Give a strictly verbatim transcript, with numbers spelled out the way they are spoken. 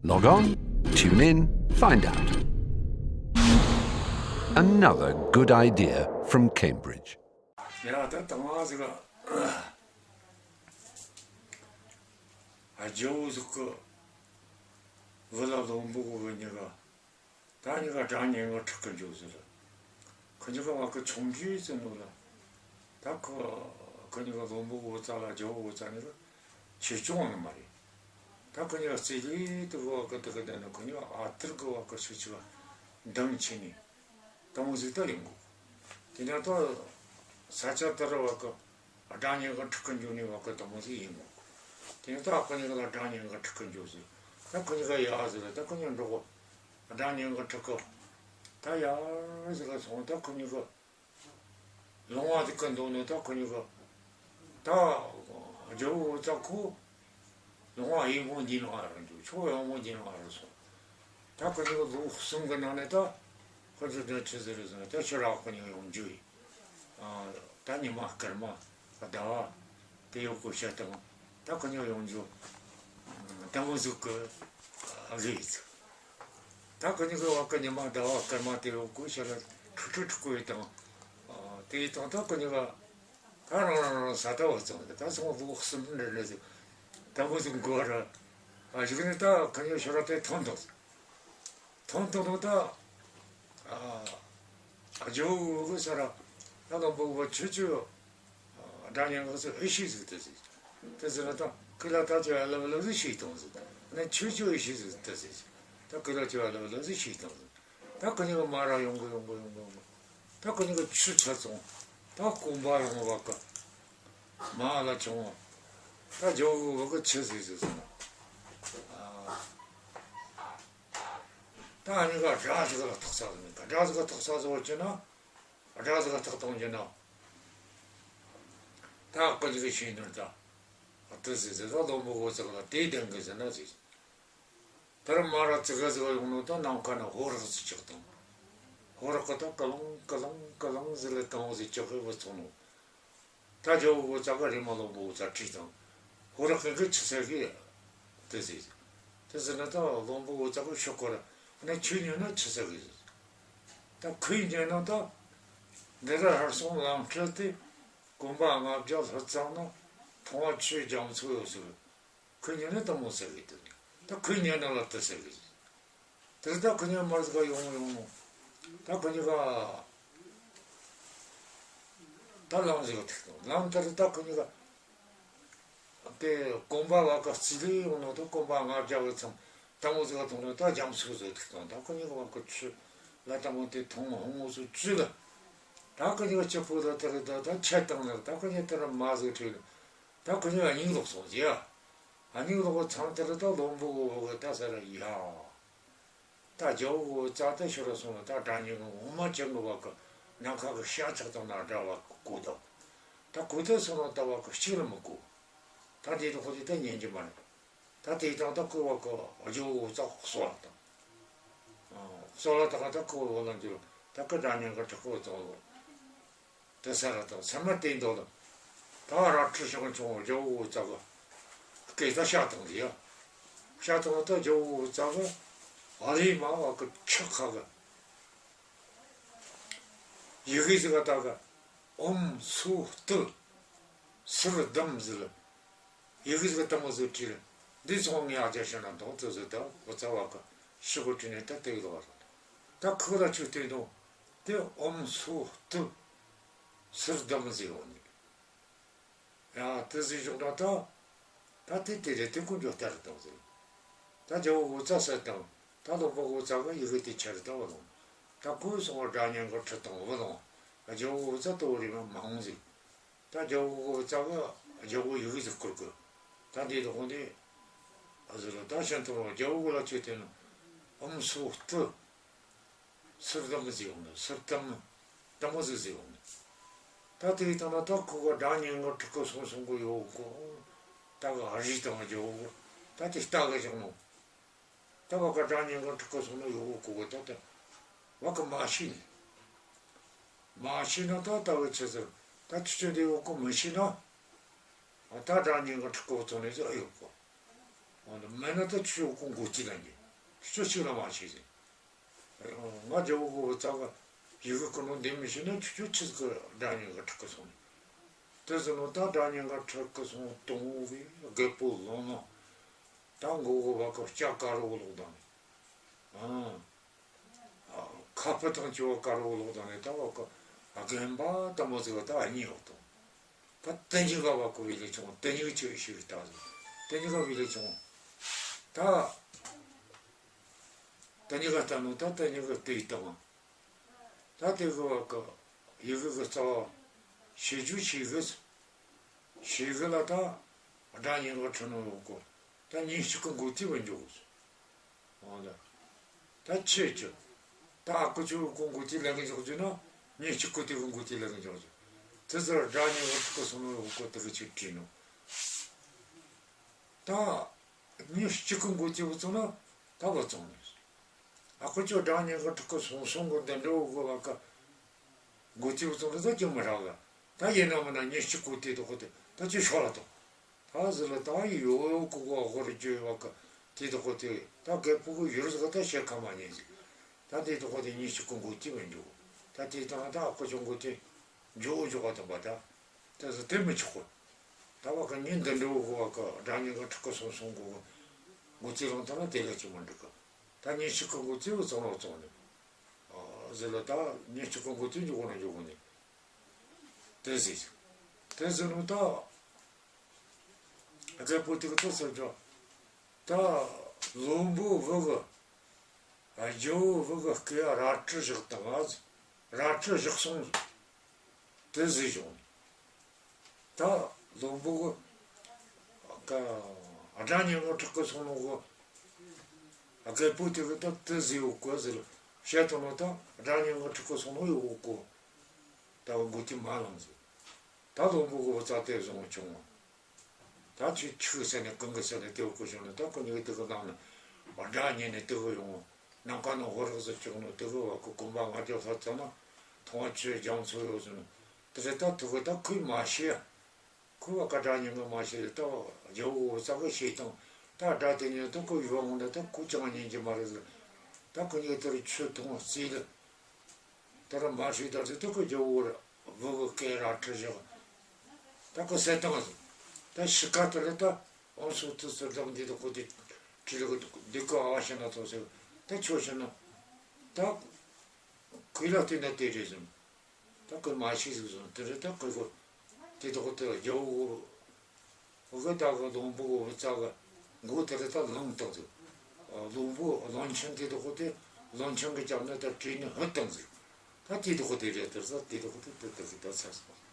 Log on, tune in, find out. Another good idea from Cambridge. ཡ། ད་དང་བ་ཟིག་ཨ་ཇོ་བོ་ཟིག་གི་བུ་ལ་ལོ་འབུ་གོ་གི་ཉི་ག་ད་ཉི་ག་སྒྲ་སྙན་གི་ཁྲག་གི་འཇོ་ཟེར། ཁི་ཉི་ག་བ་གི་ཆུང་ཆུང་ཟེར་ནོ་ལ། ད་ཁི་ཁི་ཉི་ག་ལོ་འབུ་གོ་ཙ་ལ་ཇོ་བོ་ཙ་ཉི་ག་ཆེ་ཆུང་ནི་མ་རེད། ད་ཁི་ཉི་ག་རྩེ་ལེ་དུ་གི་བ་གི་དུ་གི་དེ་ནི་ཁི་ཉི་ག་ཨ་ཐུར་གི་བ་གི་ཆུ་ཆུ་ག་འདང་ཆེ་ནི། དེ་མོ་ཟིག་ད་ཡོང་གོ། དེ་ནས་ད་ས་ཆ་དེ་ར་བ་གི་སྒྲ་སྙན་གི་ཁྲག་གི་འཇོ་ནི་བ་གི་དེ་མོ་ཟིག་ཡིན་གོ། དེ་ནས་ད་ཁི་ཉི་ག་ལ་སྒྲ་སྙན་གི་ཁྲག་གི་འཇོ་ཟེར། ད་ཁི་ཉི་ག་ཡ་ཟེར། ད་ཁི་ཉི་ག་འགྲོ་གོ། སྒྲ་སྙན་གི་ཁྲག་གི་ད་ཡ་ཟིག་ག་སོང་། ད་ཁི་ཉི་ག་ལུང་བ་དེ་གི་མདུན་ནས་ད་ཁི་ཉི་ག་ད་ཇོ་བོ་ཙ་ཁོ་ལུང་བ་ཡིན་མོ་འདི་ནང་ཨ་རུ་འཇུག་ཆོ་ཡང་མོ་འདི་ནང་ཨ་རུ་སོང་། ད་ཁི་ཉི་ག་ལོ་གསུམ་གི་ནང་ནས་ད་ཁོ་ཚོ་དོན་ཆི་ཟེར་རེད་ཟེར་ན། ད་ཕྱི་ར་ཁི་ཉི་ག་ཡོང་རྒྱུ་ཡིན། ཨ། ད་ཉི་མ་སྐར་མ་ཟླ་བ་དེ་ཡོད་གོ་ཤ་དང་། ད་ཁི་ཉི་ག་ཡོང་རྒྱུ་དེ་མོ་ཟིག་གི་རེད། ད་ཁི་ཉི་ག་བ་གི་ཉི་མ་ཟླ་བ་སྐར་མ་དེ་ཡོད་གོ་ཤ་ལ་ཁྲུ་ཁྲུ་ཁྲུ་གོ་ཡི་དང་། ཨ། དེ་ཡི་དང་ད་ཁི་ཉི་ག་ད་རང་རང་རང་ས་ད་བ་ཙང་ད་སོང་ལོ་གསུམ་འདྲ་འདྲ་ཟིག་དེ་མོ་ཟིག་འགོར་ར། ཨ། གཞུག་ནས་ད་ཁི་ཉི་ག་ཕྱི་ར་དེ་ཐོན་དང་། ཐོན་ཐོན་ཐོན་ད། ཨ། ཨ་ཇོ་བོ་གི་ས་ར། ད་ལོ་འབུ་གོ་ཆུ་ཆུ། ཨ། སྒྲ་སྙན་གི་ཟེར་ཨེ་ཤེས་ཟིག་དེ་ཟེར། དེ་ཟེར་ན་ད་ཁི་ལ་ད་ཅི་ཨ་ལ་བ་ལ་ཟིག་ཤེས་དང་ཟེར། ན་ཆུ་ཆུ་ཨེ་ཤེས་ཟིག་དེ་ཟེར། ད་ཁི་ལ་ཅི་ཨ་ལ་བ་ལ་ཟིག་ཤེས་དང་ཟེར། ད་ཁི་ཉི་ག་མ་ར་ཡོང་གི་ཡོང་གི་ཡོང་གི་ཡོང་གི། ད་ཁི་ཉི་ག་ཆུ་ཆ་ཙང་ད་གོམ་པ་ཡོང་བ་གི་མ་ལ་བྱུང་བ། ད་ཇོ་བོ་གི་ཆི་ཟིག་ཟིག་ཟེར་ན། ཨ། ད་ཉི་ག་སྒྲ་ཟིག་ལ་ཐག་ཚ་ཟིག་མེད་ག་སྒྲ་ཟིག་ལ་ཐག་ཚ་ཟིག་བྱས་ན། སྒྲ་ཟིག་ལ་ཐག་གཏོང་རྒྱུ་ན། ད་ཁི་ཉི་ག་ཤེས་ནོ་ད། ཨ། དེ་ཟིག་ཟིག་ད་ལོ་འབུ་གོ་ཙ་ལ་དེ་ལྡན་གི་ཟེར་ན་ཟིག་དེར་མ་ར་ཙི་ག་ཟིག་ཡོང་ནོ་ད་ནམ་མཁའ་ན་ཧོ་རག་ཟིག་ཆགས་དང་། ཧོ་རག་གི་ད་ཀི་ལང་ཀི་ལང་ཀི་ལང་ཟིག་ལ་གང་ཟིག་ཆགས་གི་བུད་སོང་ནོ། ད་ཇོ་བོ་ཙ་གི་རེ་མ་ལོ་འབུ་གོ་ཙ་ཁྲིད་དང་། ཧོ་རག་གི་གི་ཆི་ཟེར་གི། དེ་ཟེར། དེ་ཟེར་ན་ད་ལོ་འབུ་གོ་ཙ་གི་ཤོག་གོ་ར་ནི་ཆུ་ཉོས་ན་ཆི་ཟེར་གི་ཟེར། ད་ཁོས་ཉོས་ན་ད་འདི་ག་ཧར་སོང་ལམ་ཁྲིད་དེ་གོམ་པ་ལྔ་བརྒྱ་ལྷོད་ཙང་ན་མཐོང་བ་ཆུ་རྒྱ་མཚོ་ཡོད་ཟེར། ཁོས་ཉོས་ན་དེ་མོ་ཟེར་གི་འདུག་ད་ཁོས་ཉོས་ན་ལ་དེ་ཟེར་གི་ཟེར། དེར་ད་ཁོ་ཉི་ག་མར་ཟིག་ག་ཡོང་ཡོང་ནོ། ད་ཁོ་ཉི་ག་ད་ལམ་ཟིག་ཐུག་ནོ། ལམ་དེར་ད་ཁོ་ཉི་ག་དེ་གོམ་པ་བ་ག་རྩིས་ལས་ཡོང་ནོ་དེ་གོམ་པ་ལྔ་བརྒྱ་བུད་ཙང་དེ་མོ་ཟིག་ག་ཐོན་ནོ། ད་རྒྱ་མཚོ་ཟིག་ཐུག་ནོ། ད་ཁོ་ཉི་ག་བ་ག་ཆུ་ལ་དེ་མོ་དེ་མཐོང་ཧོང་ངོ་སོ་བཅུ་ལ། ད་ཁོ་ཉི་ག་ཆུ་ཕོ་ད་དེར་ད་ད་ཆད་བཏང་ལ། ད་ཁོ་ཉི་ག་དེར་མ་ཟིག་ཁྲིད་ལ། ད་ཁོ་ཉི་ག་སྙིང་ལོག་སོང་ཟེར་ཡ། སྙིང་ལོག་གི་མཚམས་དེར་ད་ལོ་འབུ་གོ་བ་ག་ད་ས་ར་ཡ། ད་ཇོ་བོ་ཙ་དེ་ཤི་ར་སོང་ལ། ད་སྒྲ་སྙན་གི་འོ་མ་ཅན་གི་བ་གི་ནམ་མཁའ་གི་ཤར་ཕྱོགས་དང་ན་སྒྲ་བ་གི་གོ་ད། ད་གོ་དེ་སོང་ལ་ད་བ་གི་གཅིག་ལ་མི་གོ། ད་དེ་དུས་ཁོ་དེ་ད་ཉན་གྱི་མ་རེད། ད་དེ་དང་ད་ཁོ་བ་གི་ཇོ་བོ་ཙ་གསོལ་བ་བཏབ། ཨ། གསོལ་བ་བཏབ་ག་ད་ཁོ་བོ་ལ་འགྱུར། ད་གི་སྒྲ་སྙན་གི་ཁྲག་གི་བཙོང་ལོ། དེ་ས་ར་དང་ཚང་མ་བསྟན་དོ་ལ། ད་ར་ཁྲི་ཤོག་ཆུང་ཇོ་བོ་ཙ་གི་སྐད་ད་བཤད་བཏང་ཟེར་ཡ། བཤད་བཏང་ད་ཇོ་བོ་ཙ་གི་ཨ་རི་མ་བ་གི་ཆུ་ཁ་གི་ཡི་གེ་ཟིག་ག་ད་གི་ཨོཾ་སྭ་སྟི་སུར་དྷཾ་ཟེར་ལ། ཡི་གེ་ཟིག་དེ་མོ་ཟིག་བྲིས་ལ། འདི་ཚོ་ངས་ཨ་ཅག་ཤི་ན་འདོག་ཙི་ཟིག་ད་འུ་ཚ་བ་གི་ཤི་གོ་བྲིས་ནས་ད་དེ་གི་ལོག་ར། ད་ཁོ་ལ་ཆུ་བསྟན་དོ། དེ་ཨོཾ་སྭ་སྟི་སུར་དྷཾ་ཟེར་ཡོང་ནི། ཡ། དེ་ཟིག་བཞག་ན་ད། ད་དེ་དེ་རེད། དེ་ཀུན་འཇོག་ལྟར་དང་ཟེར། ད་ཇོ་བོ་ཙ་ཟེར་དང་། ད་ལོ་འབུ་གོ་ཙ་གི་ཡི་གེ་དེ་ཁྱེར་དང་བ་ལོང་། ད་ཁོས་སོང་བ་སྒྲ་སྙན་གི་ཁྲི་དང་བ་ལོང་། ཇོ་བོ་ཙ་དོ་རེ་མ་མང་ཟིག་ད་ཇོ་བོ་ཙ་གི་ཇོ་བོ་ཡི་གེ་ཟིག་བསྐུར་གི། ད་འདི་དོ་ཁོང་དེ་ཨ་ཟེར་ལ། ད་ཤིན་ཏུ་ཇོ་བོ་ལ་ཆོས་དེ་ནི་ཨོཾ་སྭ་སྟི་སུར་དྷཾ་ཟེར་ཡོང་ནི། སུར་དྷཾ་དེ་མོ་ཟིག་ཟེར་ཡོང་ནི། ད་དེ་ཡི་དང་ན་ད་ཁོ་ག་སྒྲ་སྙན་གི་ཁྲི་གི་སོང་སོང་གི་ཡོད་གོ། ད་གི་ཨ་རི་དང་ཇོ་བོ་ད་དེ་ལྟ་གི་བཞག་ནོ། ད་བ་ག་སྒྲ་སྙན་གི་ཁྲི་གི་སོང་ནོ་ཡོད་གོ་གོ། ད་ད་བ་ག་མ་ཤེས་ནི། མ་ཤེས་ན་ད་ད་བ་ཆི་ཟེར། ད་ཆུ་ཆུ་འདི་ཡོད་གོ་མི་ཤེས་ན། ད་སྒྲ་སྙན་གི་ཁྲི་གི་སོང་ནོ་ཟིག་ཨེ་ཡོད་གོ། འོ་ན་མེད་ན་ད་ཁྱོད་ཀོ་མགོ་རྩིས་ལེན་རྒྱུ། ཁྱོད་ཅིག་ལ་མ་ཤེས་ཟེར། ང་རྒྱལ་པོ་གི་བུ་ཚ་གི་ཡི་གེ་ཀུན་ནོ་འདི་མི་ཤེས་ན་ཁྱོད་ཁྱོད་ཆི་ཟིག་གི་སྒྲ་སྙན་གི་ཕྲུ་གུ་སོང་ནས། དེ་ཟེར་ནོ་ད་སྒྲ་སྙན་གི་ཕྲུ་གུ་སོང་དང་བོ་གི་རྒད་པོ་ལོན་ནོ། ད་མགོ་གི་བ་གི་སྐྱ་དཀར་བོ་ལོག་དང་ནི། ཨང་། ཁ་སྤུ་དང་ཅོ་དཀར་བོ་ལོག་དང་ནི་ད་བ་གི་རྒན་པ་དམ་པོ་ཟིག་ད་གཉིས་ཡོད་དང་། ད་དེ་གཉིས་ཀ་བ་གི་བི་ལེ་ཆུང་དེ་གཉིས་ཀ་ཅིག་ཤི་བི་ད་ཟིག་དེ་གཉིས་ཀ་བི་ལེ་ཆུང་། ད་དེ་གཉིས་ཀ་ལྟ་ནོ་ད་དེ་གཉིས་ཀ་དེ་ཡི་དང་། ད་དེ་གི་བ་གི་ཡི་གེ་གི་རྩ་བ་ཤེས་རྒྱུ་ཤེས་གི། ཤེས་གི་ལ་ད་སྒྲ་སྙན་གི་ཕྲུ་གུ་ཡོད་གོ། ད་ཉིན་གཅིག་གི་མགོ་རྩིས་བུད་འགྱོ་གི། འོ་ད། ད་ཁྱེད་ཀྱི། ད་ཨ་ཁུ་ཆོ་གི་མགོ་རྩིས་ལེན་གི་འཇོག་རྒྱུ་ན། ཉིན་གཅིག་གི་དེ་གི་མགོ་རྩིས་ལེན་གི་འཇོག་རྒྱུ། དེ་ཚོ་སྒྲ་སྙན་གི་ཕྲུ་གུ་སོང་ནོ་ཡོད་གོ་དེ་གི་ཅིག་བྲིས་ནོ། ད། ཉིན་གཅིག་གི་མགོ་རྩིས་བུད་སོང་ན་ད་བུད་སོང་ནས། ཨ་ཁུ་ཆོ་སྒྲ་སྙན་གི་ཕྲུ་གུ་སོང་སོང་གི་འདི་འདྲ་བོ་གི་བ་གི་མགོ་རྩིས་བུད་སོང་ནས་ད་ཅི་མི་རག་གི། ད་ཡིན་ན་མིན་ན་ཉིན་གཅིག་གི་དེ་དག་གི་དེ་ད་ཅི་ཤོར་ལ་དང་། ད་ཟེར་ལ་ད་ཡོད་གི་གོ་ཧོར་རྒྱུ་བ་གི་དེ་དག་གི་དེ་ད་རྒད་པོ་གི་ཡུལ་ཟིག་ད་བཤད་ཁ་མ་ཉན་ཟིག་ད་དེ་དག་གི་དེ་ཉིན་གཅིག་གི་མགོ་རྩིས་བུད་འགྱོ། ད་དེ་དང་ད་ཨ་ཁུ་ཆོ་མགོ་རྩིས་འགྱོ་འགྱོ་ག་དང་པ་ད། དེ་ཚོ་དེ་མི་ཆོག་གོ། ད་བ་གི་ཉིན་འདི་འདྲ་བོ་གི་བ་གི་སྒྲ་སྙན་གི་ཕྲུ་གུ་སོང་སོང་གི་མགོ་རྩིས་ལོན་ཐལ་ན་དེ་ལ་ཅི་མི་འགྲིག་གི། ད་ཉིན་གཅིག་གི་མགོ་རྩིས་བུད་སོང་ལ་བུད་སོང་ནས། ཨ་ཟེར་ལ་ད་ཉིན་གཅིག་གི་མགོ་རྩིས་འཇོག་གོ་ན་འཇོག་གོ་ནས། དེ་ཟེར། དེ་ཟེར་ནོ་ད། རྒད་པོ་དེ་གི་ད་ཟེར་རྒྱུ། ད་བློན་པོ་བུ་གི། རྒྱལ་པོ་བུ་གི་སྐེ་རལ་གྲི་བཞག་དང་ང་། རལ་གྲི་བཞག་སོང་། དེ་ཟེར་བྱུང་། ད་བློན་པོ་གི་ཀ་སྒྲ་སྙན་གི་ཕྲུ་གུ་སོང་ནོ་གི། རྒད་པོ་དེ་གི་ད་དེ་ཟེར་ཡོད་གོ་ཟེར། བཤད་དོ་ནོ་ད་སྒྲ་སྙན་གི་ཕྲུ་གུ་སོང་ནོ་ཡོད་གོ། ད་མགོ་རྩིས་མ་ལངས་ཟེར། ད་བློན་པོ་གི་བུ་ཚ་དེ་བཟང་བོ་བྱུང་བ། ད་ཁྱོད་ཆི་ཟེར་ནས་གང་གི་ཟེར་ནས་དེ་བོ་གོ་བྱུང་ནས། ད་ཁོ་གཉིས་ཀྱི་དེ་གི་ནང་ནས་སྒྲ་སྙན་ནས་དེ་གི་ཡོང་། ནམ་མཁའ་ནང་ཧོར་རོགས་ཟེར་བྱུང་ནས། དེ་གི་བ་གི་གོམ་པ་ང་རྒྱལ་ལྷ་ཚང་ན་མཐོང་བ་ཆོས་རྒྱ་མཚོ་ཡོད་ཟེར་ནས། དེ་རེད། ད་དེ་གི་ད་ཁོས་མ་ཤེས་ཡ། ཁོས་བ་གི་སྒྲ་སྙན་གི་མ་ཤེས་ལ་ད་རྒྱལ་པོ་བུ་ཚ་གི་ཤེས་དང་། ད་སྒྲ་དེ་ཉན་ད་ཁོ་ཡུལ་བ་འོང་ན་ད་ཁོ་ཅང་ཉན་གྱི་མ་རེད་ཟེར། ད་ཁོ་གཉིས་དེར་ཆོས་མཐོང་རྩིས་ལ། ད་ར་མ་ཤེས་ད་ཟེར། ད་ཁོ་རྒྱལ་པོ་བུ་གི་སྐེ་རལ་གྲི་བཞག་ད་ཁོ་བསད་བཏང་ཟེར། ད་ཤི་ཁ་ད་ལ་ད་ཨོང་སུ་ཏུ་ཟེར་དང་འདི་ད་ཁོ་དེ་བྲིས་ལ་ཁོ་འདི་ཁོ་ཨ་བ་ཤི་ན་ཐོག་ཟེར། ད་ཁྱོད་ཤི་ན་ད་ཁོས་ལ་བལྟས་ན་དེ་རེད་ཟེར། ད་ཁོས་མ་ཤེས་ཟིག་ཟེར། དེ་རེད། ད་ཁོས་ཁོ་དེ་ད་ཁོ་དེ་རྒྱལ་པོ་གི་ད་གི་བློན་པོ་གི་བུ་ཚ་གི་མགོ་དེ་རེད། ད་ལངས་བཏང་ཟིག་བློན་པོ་བློན་ཆེན་དེ་ད་ཁོ་དེ་བློན་ཆེན་གི་རྒྱབ་ན་ད་བྲོས་ནས་ཕུད་བཏང་ཟིག་ད་དེ་ད་ཁོ་དེ་རེད། དེ་ད་དེ་ད་ཁོ་དེ་དེ་ད་གི་ད་ཚར་སོང་།